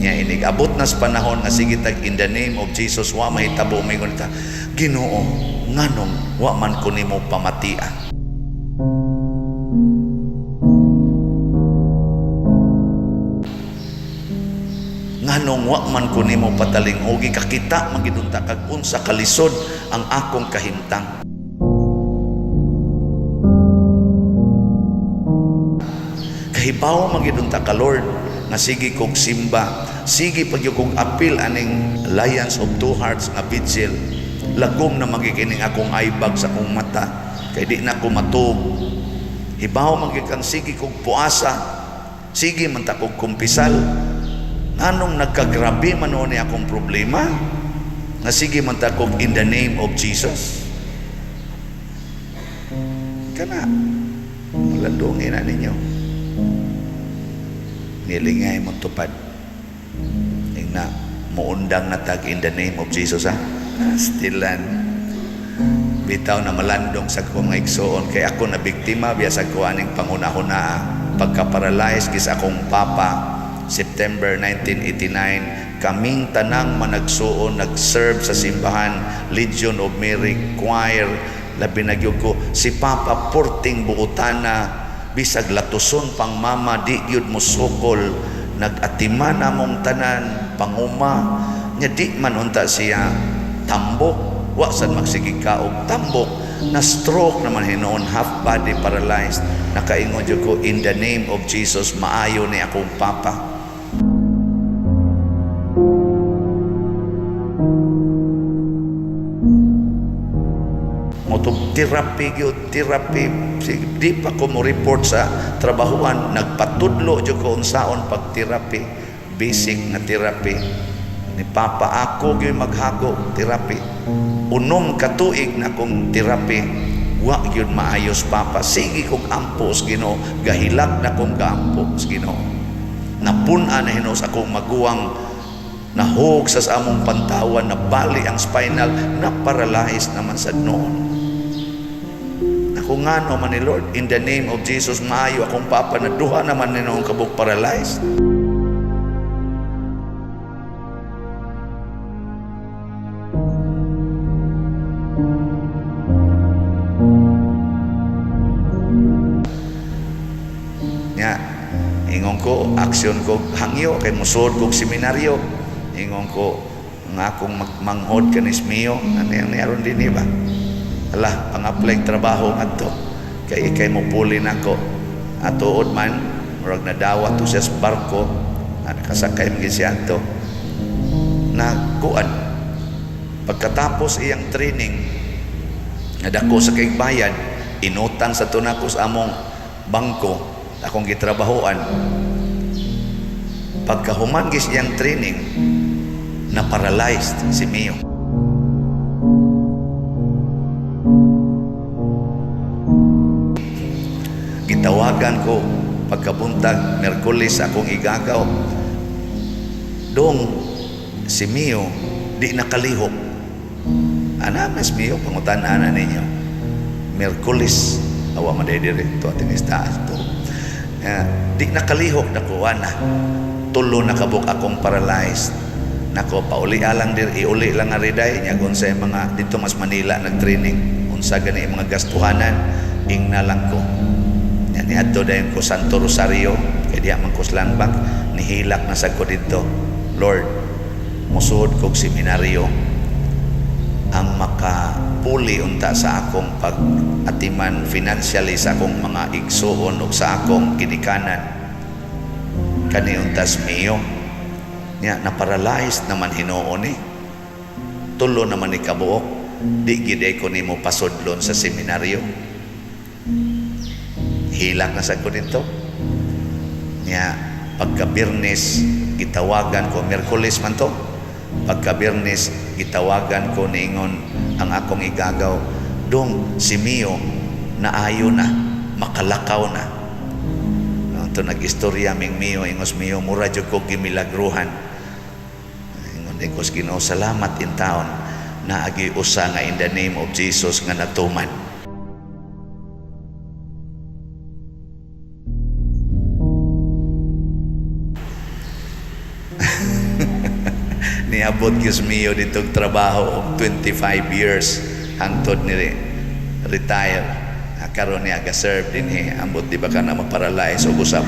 Nya inig abot nas panahon nga sige tag in the name of Jesus, wa mahitabo, mingon ta, "Ginoo, nganong wa man ko nimo pamatia?" Nganong wa man ko nimo patalingugi? Kakita man gid unta kag unsa kalisod ang akong kahimtang. Kahibaw man gid unta ka, Lord, nga sige kog simba, sige pag kog apil aning Alliance of Two Hearts nga vigil, lagom na magikining akong eyebag sa akong mata kay di na ko matuog. Hibaw man gid kang sige kog puasa, sige man ta kog kumpisal, nganong nagkagrabe man ni akong problema nga sige man ta kog in the name of Jesus? Kana malandungin na ninyo, nilingay mo tupad na muundang na tag in the name of Jesus, ha. Stilan bitaw na malandong sa ko mga igsoon, kay ako na biktima biya sa ko aning panghuna-huna. Pagka-paralyze gis akong papa September 1989, kaming tanang managsuon nag-serve sa simbahan, Legion of Mary Choir, labi na gyud ko si papa, porting buotana, bisag latuson pang mama, di gyud mosukol. Nag-atiman among tanan panguma nya, di man unta siya tambok, wa sad magsige kaog tambok. Na stroke naman hinuon, half body paralyzed. Nakaingon jud ko, "In the name of Jesus, maayo ni akong papa." Motog therapy gyud, therapy. Di pa ko mo report sa trabahuan, nagpatudlo jud ko unsaon pag therapy, basic nga therapy ni papa. Ako gyud maghago therapy, 6 ka tuig na akong therapy, wa gyud maayos papa. Sige kog ampo sa Ginoo, gahilak na kong gaampo sa Ginoo. Napun-an na hinuon sa akong maguwang, nahug sa among pantawan, nabali ang spinal, na-paralyze naman sa noon. Ako nga no man ni Lord, in the name of Jesus, maayo akong papa, na duha naman ni noong kabuk paralyzed. Nya, ingon ko, aksyon ko, hangyo, kay musuod kog seminaryo. Ingon ko, nga akong manghod kanis Mio, ano yung naroon din ba? Ala, pang-apply trabaho ngadto. Kay ikay mo puli nako. Atuod man, murag nadawat to siya sa barko, na nakasakay man siya ato. Nakuan. Pagkatapos iyang training, nadako sa kay bayad, inutang sa tunako sa among bangko, akong gitrabahoan. Pagkahuman gis iyang training, na paralyzed si Mio. Gitawagan ko pagkabuntag Miyerkules akong igagaw. Dong si Mio di nakalihok. Ana mas Mio, pangutan-ana ninyo. Miyerkules awa man diri to ating istaas to. Di nakalihok na ko ana. Tulo na kabuk akong paralyzed. Nako pauli alang dir, iuli lang nga riday nya kung sa mga dito mas Manila nag-training, unsa gani mga gastuhanan, ingna lang ko. Nya niadto dayon ko Santo Rosario kay diha man ko sa land bank, nihilak na sad ko didto. Lord, musuod kog seminaryo, ang makapuli unta sa akong pag-atiman financially sa akong mga igsuon ug sa akong ginikanan kani untas Mio. Nya na-paralyzed naman hinuon ni, tulo naman ni kabuok, di gid ko nimo pasudlon sa seminaryo. Hilak na sad ko dito. Nya pagka Biyernes gitawagan ko, Miyerkules man to, pagka Biyernes gitawagan ko, niingon ang akong igagaw, dong si Mio naayo na, makalakaw na. Ito nag-istorya ming Mio, ingos Mio, mura jud ko gimilagruhan. Ingon ko sa Ginoo, salamat in taon naagi usa nga in the name of Jesus nga natuman. Niabot gyud si Mio dito trabaho og 25 years hangtod ni retire. Ah, karon niya ga-serve dinhi, ambot di ba ka na ma-paralyze og usab.